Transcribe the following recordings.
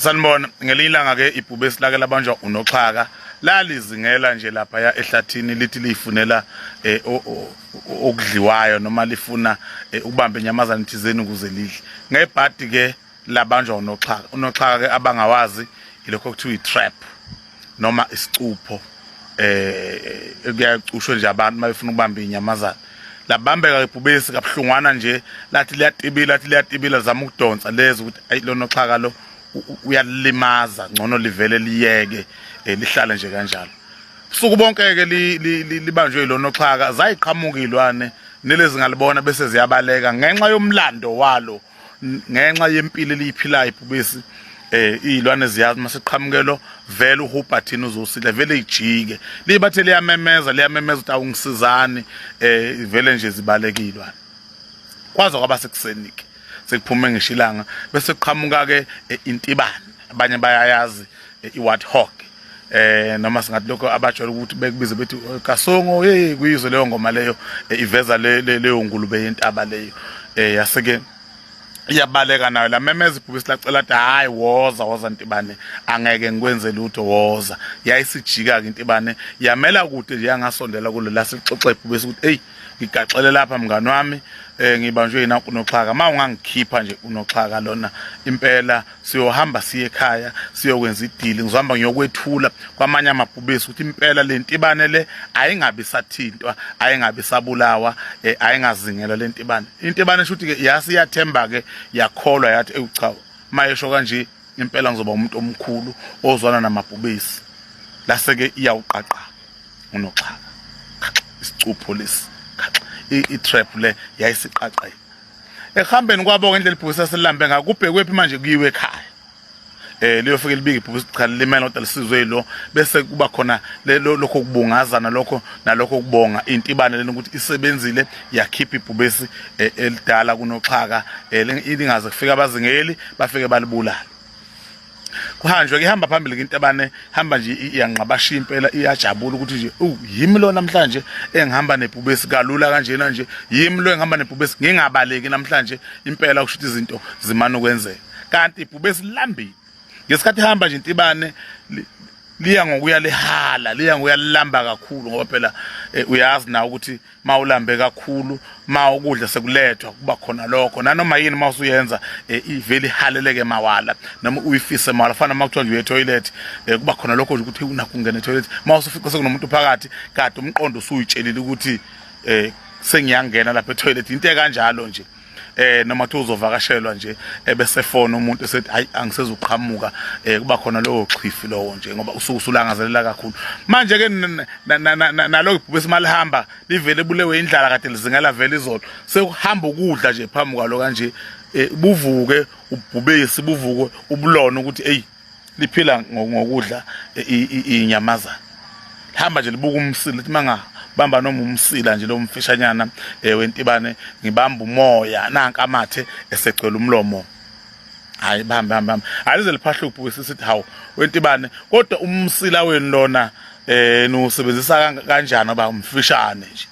Sanibona, ngelinye ilanga ke ibhubesi lake labanjwa unoxhaka lalizingela nje lapha ya ehlathini lithi liyifunela eh, okudliwayo noma lifuna eh, ukubamba inyamazane thizeni ukuze lidle. Ngebhadi ke labanjwa unoxhaka. Unoxhaka ke abangawazi ilokho okuthiwa i-trap noma isicupho eh kuyacushwe nje abantu mabefuna ukubamba inyamazane. Labambeka ibhubesi kabuhlungwana nje lathi liyatibila lathi liyatibila zama ukudonsa lezi ukuthi ayi lona xhaka lo uyalimaza ngcono livele liyeke eh, lihlale nje kanjalo busuku bonke ke libanjwe yilona xhaka zayiqhamuka ilwane nelezi ngalibona bese ziyabaleka ngenxa yomlando walo ngenxa yempilo eliyiphilayo ibhubesi eh izilwane ziyazi masiqhamukelo vele uhubha thina uzosila vele ijike libathe liyamemeza liyamemeza ukuthi awungisizani eh vele nje zibalekile ilwane kwaze kwaba sekuseni ke sekuphume ngisho ilanga bese kuqhamuka ke eh, intibane abanye bayayazi eh, i-warthog eh noma singathi lokho abajwayele ukuthi bekubize bethi oh, kasongo hey kuyizwe leyo ngoma leyo eh, iveza leyo ngulube yentaba leyo eh yaseke iyabaleka nayo lamemeza ibhubesi lacela athi hayi woza woza ntibane angeke ngikwenze lutho woza yayisijika-ke intibane yamela kude nje yangasondela kulo lasixoxa ibhubesi ukuthi eyi ngigaxele lapha mngani wami eh ngibanjwe yina unoxhaka uma ungangikhipha nje unoxhaka lona impela siyohamba siye ekhaya siyokwenza idili ngizohamba ngiyokwethula kwamanye amabhubesi ukuthi impela le ntibane le ayingabi sathintwa ayingabi sabulawa eh, ayingazingelwa le ntibane intibane shuthi ke yase iyathemba ke yakholwa yathi ewu cha mayesho kanje impela ngizoba umuntu omkhulu ozwana namabhubesi lase ke iyawuqaqa unoxhaka isicupho lesi i-trap le yayisiqaqele ekuhambeni kwabo ngendlela ibhubesi aselambe ngakho kubhekwephi manje kuyiwe ekhaya eh liyofike libike ibhubesi cha limela kodwa lisizwe yilo bese kuba khona lokho kubungazana lokho nalokho kubonga intibane lena ukuthi isebenzile yakhipha ibhubesi eh, elidala kunoxhaka eh, lingaze kufika abazingeli bafike balibulala kuhanjwe ke ihamba phambili ke intabane hamba nje iyanqabasha impela iyajabula ukuthi nje u yimi lo namhlanje engihamba nebhubesi kalula kanjena nje yimi lo engihamba nebhubesi ngingabaleki namhlanje impela kusho ukuthi izinto zimane ukwenzeka kanti ibhubesi lilambile ngesikhathi ihamba nje intibane liya ngokuya lihala liya ngokuya lilamba kakhulu ngoba phela eh, uyazi na ukuthi mawulambe kakhulu ma ukudla sekulethwa kuba khona lokho nanoma yini uma usuyenza eh, ivele ihaleleke mawala noma uyifise mawala fana uma kuthiwa nje uye toilet eh, kuba khona lokho nje ukuthi unakho ungena etoilet uma usufica sekunomuntu phakathi kade umqondo usuyitshelile ukuthi eh sengiyangena lapha etoilet into ekanjalo nje eh noma kuthiwa uzovakashelwa nje ebese fona umuntu esethi hayi angisezuqhamuka eh kuba khona lowo xhifi lowo nje ngoba usuke usulangazelela kakhulu manje ke nalo ibhubesi malihamba livele bulewe indlala kade lizingela vele izolo sekuhamba ukudla nje phambi kwalo kanje eh, buvuke ubhubesi buvuke ubulona ukuthi eyi liphila ngokudla inyamazana hamba nje libuka umsila lithi manga bamba noma umsila nje lo mfishanyana eh, wentibane ngibamba umoya nanka amathe esegcwele umlomo hayi bahambe hambe hambe alize liphahla ubhubesi sithi hawu wentibane kodwa umsila wenu lona eh niwusebenzisa kanjani ngoba umfishane nje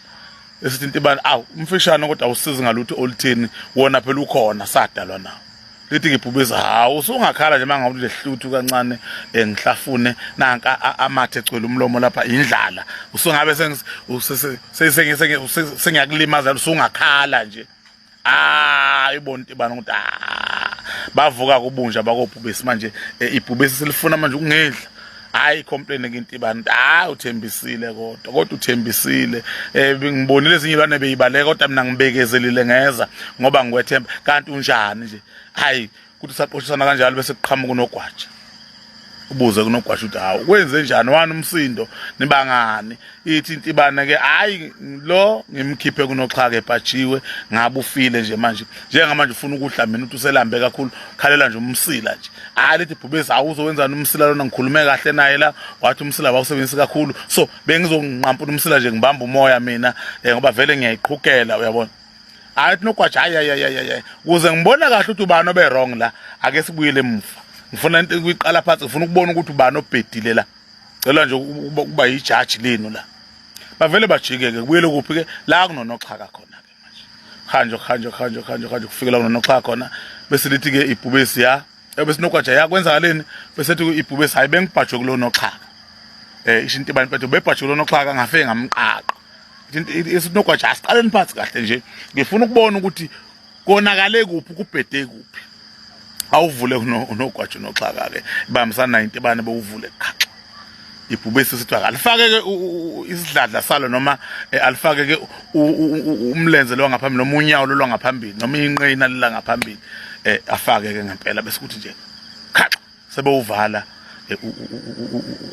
esithi intibane awu umfishane kodwa awusizi ngalutho oluthini wona phela ukhona sadalwa nawo lithi ngibhubisa hawu usungakhala nje mangabe lehluthu kancane eh, ngihlafune nanka amathe egcwele umlomo lapha indlala usungabe sengiyakulimaza usungakhala nje ah ibona intibana ukuthi ah bavuka kubunja bakobhubesi manje eh, ibhubesi selifuna manje ukungidla hayi complain ke intibana hayi uthembisile kodwa kodwa uthembisile eh ngibonile ezinye ilwane beyibaleka kodwa mina ngibekezelile ngeza ngoba ngikwethemba kanti unjani nje hayi kuthi saqoshisana kanjalo bese kuqhamuka unogwaja ubuze kunogwasha ukuthi hawu kwenze njani wani umsindo nibangani ithi intibane ke hayi lo ngimkhiphe kunoxhaka ebhajiwe ngabe ufile nje manje njengamanje ufuna ukudla mina uthi uselambe kakhulu khalela nje umsila nje hayi lithi bhubesi awuzowenzani umsila lona ngikhulume kahle naye la wathi umsila wawusebenzisi kakhulu so bengizonqampula umsila nje ngibamba umoya mina eh, ngoba vele ngiyayiqhukela uyabona hayi nogwaja hayi hayi hayi hayi ukuze ngibone kahle ukuthi ubani obe wrong la ake sibuyele emuva ngifuna into ukuyiqala phansi ngifuna ukubona ukuthi ubani obhedile la cela nje ukuba yijaji lenu la bavele bajike ke kubuyele kuphi ke la kunonoxhaka khona ke manje hanjo hanjo hanjo hanjo hanjo kufikela kunonoxhaka khona bese lithi ke ibhubesi ya Ebese nogwaja yakwenzakaleni bese ethi ibhubesi hayi bengibhajwe kulo noxhaka. Isho intibane impethu bebhajwe kulo noxhaka ngafike ngamqaqa. Ithi nogwaja asiqaleni phansi kahle nje ngifuna ukubona ukuthi konakale kuphi kubhede kuphi. Awuvule unogwaja unoxhaka ke ibambisana nayo intibane bewuvule qhaxa. Ibhubesi sithi akalifake ke isidladla salo noma alifake ke umlenze lo ngaphambili noma unyawo lo lwangaphambili noma inqina lela ngaphambili afake ke ngempela bese kuthi nje khaxa sebewuvala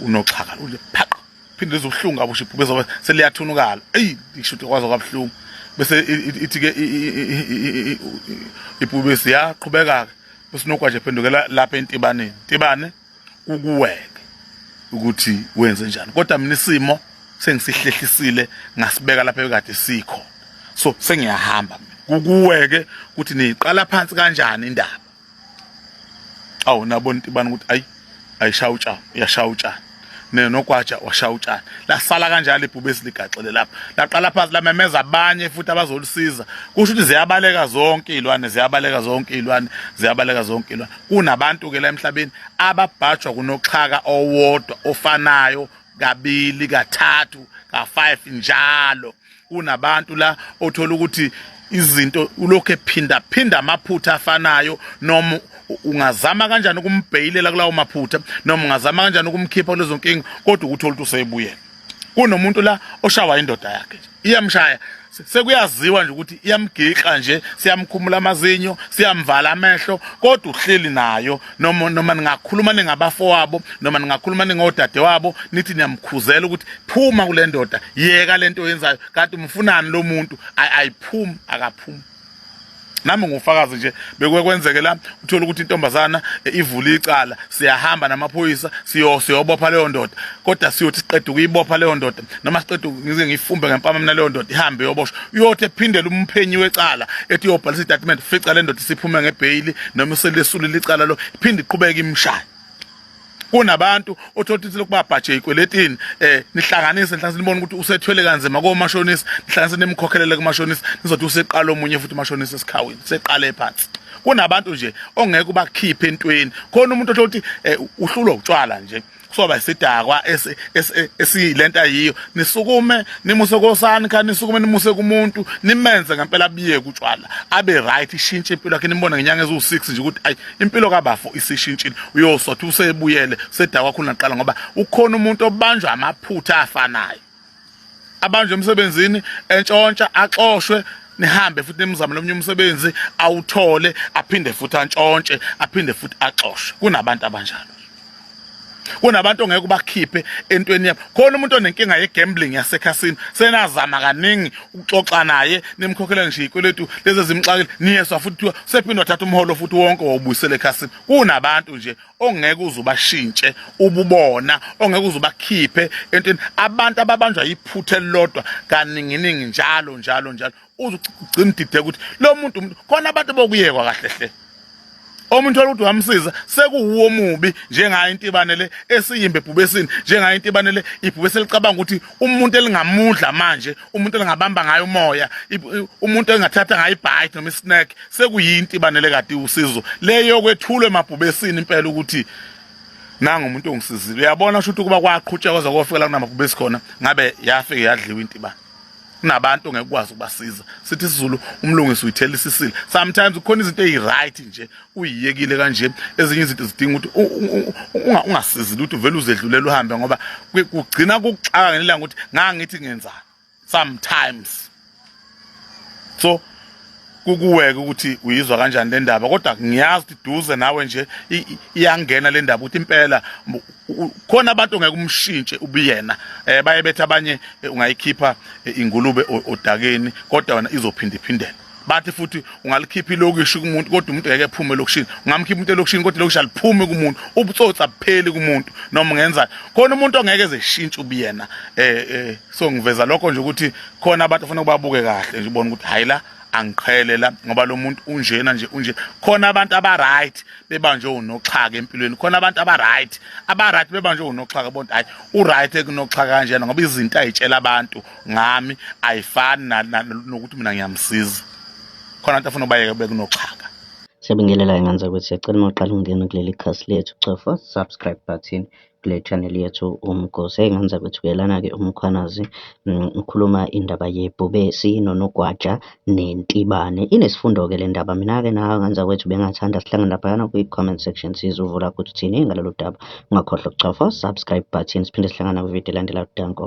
unoxhaka ule phaqa phinde izobuhlungu kabusha ibhubesi ngoba seliyathunukala eyi ngisho ukuthi kwaze kwabuhlungu bese ithi ke ibhubesi yaqhubeka ke bese unogwaje phendukela lapha entibaneni ntibane kukuweke ukuthi wenze njani kodwa mina isimo sengisihlehlisile ngasibeka lapha ekade sikho so sengiyahamba mina kukuweke ukuthi niqala phansi kanjani indaba awu nabona intibana ukuthi ayi ayishaya utshani uyashaya utshani nogwaja washaya utshani lasala kanjalo ibhubesi ligaxele lapha laqala phansi lamemeza abanye futhi abazolisiza kusho ukuthi ziyabaleka zonke izilwane ziyabaleka zonke izilwane ziyabaleka zonke izilwane kunabantu ke la emhlabeni ababhajwa kunoxhaka owodwa ofanayo kabili kathathu ka-5 njalo kunabantu la othola ukuthi izinto ulokhu ephinda phinda amaphutha afanayo noma ungazama kanjani ukumbheyilela kulawo maphutha noma ungazama kanjani ukumkhipha kulezo nkinga kodwa ukuthola ukuthi useyibuyela kunomuntu la oshawa indoda yakhe nje iyamshaya sekuyaziwa nje ukuthi iyamgixa nje siyamkhumula amazinyo siyamvala amehlo kodwa uhleli nayo noma noma ningakhuluma ningabafowabo noma ningakhuluma ningodadewabo nithi niyamkhuzela ukuthi phuma kule ndoda yeka lento oyenzayo kanti umfunani lo muntu ayiphumi akaphumi nami ngufakazi nje bekuke kwenzeke la uthola ukuthi intombazana ivula icala siyahamba namaphoyisa siyo siyobopha leyo ndoda kodwa siyothi siqeda ukuyibopha leyo ndoda noma siqeda ngize ngifumbe ngempama mina leyo ndoda ihambe iyoboshwa uyothi ephindele umphenyi wecala ethi uyobhalisa itatimende fica le ndoda isiphume ngebheyili noma uselesulile icala lo iphinde iqhubeke imshaye kunabantu othola ukuthi lokhu babhaje ikweletini nihlanganise nhlanhla nibone ukuthi usethwele kanzima komashonisa nihlanganise nimkhokhelele kumashonisa nizothi useqala omunye futhi umashonisa esikhawini seqale phansi kunabantu nje ongeke ubakhiphe entweni khona umuntu othola ukuthi uhlulwa utshwala nje kusoba isidakwa esiyilento ayiyo nisukume nimuse kosani kha nisukume nimuse kumuntu nimenze ngempela abiye kutshwala abe right ishintshe impilo yakhe nimbone ngenyanga eziwu-6 nje ukuthi ayi impilo kabafo isishintshile uyosotha usebuyele sedakwa kakhulu naqala ngoba ukhona umuntu obanjwa amaphutha afanayo abanjwe emsebenzini entshontsha axoshwe nihambe futhi nimzame lomnye umsebenzi awuthole aphinde futhi antshontshe aphinde futhi axoshwe kunabantu abanjalo kunabantu ongeke ubakhiphe entweni yabo khona umuntu onenkinga ye-gambling yasekhasini senazama kaningi ukuxoxa naye nimkhokhela ngisho izikweletu lezi ezimxakile niyeswa futhi kuthiwa sephinde wathatha umholo futhi wonke wawubuyisela ekhasini kunabantu nje ongeke uze ubashintshe ububona ongeke uze ubakhiphe entweni abantu ababanjwa iphutha elilodwa kaninginingi njalo njalo njalo uze ugcine udideka ukuthi lo muntu umuntu khona abantu bokuyekwa kahle hle omuntu ukuthi wamsiza sekuwuwo omubi njengayo intibane le esiyimbe ebhubesini njengayo intibane le ibhubesi elicabanga ukuthi umuntu elingamudla manje umuntu elingabamba ngayo umoya umuntu engathatha ngayo ibite noma isnack sekuyintibane le kade usizo leyo kwethulwe emabhubesini impela ukuthi nanga umuntu ongisizile uyabona shuthi ukuba kwaqhutshekwa kwaze kofika la kunamabhubesi khona ngabe yafike yadliwa intibane kunabantu ongeke ukwazi ukubasiza sithi isiZulu umlungisi uyithela isisile sometimes kukhona izinto eyi-right nje uyiyekile kanje ezinye izinto zidinga ukuthi ungasizi lutho uvele uzedlulela uhambe ngoba kugcina kukuxaka ngelanga ukuthi ngangithi ngenzani sometimes so kukuweke ukuthi uyizwa kanjani le ndaba kodwa ngiyazi ukuthi duze nawe nje iyangena le ndaba ukuthi impela khona abantu ongeke umshintshe ubuyena baye bethi abanye ungayikhipha ingulube odakeni kodwa wena izophinda iphindele bathi futhi ungalikhipha ilokishi kumuntu kodwa umuntu ngeke ephume elokishini ungamkhipha umuntu elokishini kodwa ilokishi aliphumi kumuntu ubutsotsi abupheli kumuntu noma ungenza khona umuntu ongeke ezeshintshe ubuyena so ngiveza lokho nje ukuthi khona abantu ofanele babuke kahle nje ubone ukuthi hayi la angiqhele la ngoba lo muntu unjena nje unje khona abantu aba right bebanjwe unoxhaka empilweni khona abantu aba right aba right bebanjwe unoxhaka bonke hayi u right ekunoxhaka kanjena ngoba izinto ayitshela abantu ngami ayifani nokuthi mina ngiyamsiza khona abantu afuna ubayeke bekunoxhaka. Siyabingelela ngane zakwethu, siyacela uma uqala ukungena kuleli khasi lethu, cofa subscribe button kule channel yethu Umgosi. Hheyi ngane zakwethu-ke lana-ke uMkhwanazi ukhuluma indaba yebhubesi nonogwaja nentibane. Inesifundo-ke le ndaba. Mina-ke nawe ngane zakwethu bengingathanda sihlangane laphayana kwi-comment section sizwe uvo lwakho ukuthi uthini ngalolu daba. Ungakhohlwa ukucofa subscribe button siphinde sihlangane kwividiyo elandelayo. Danko.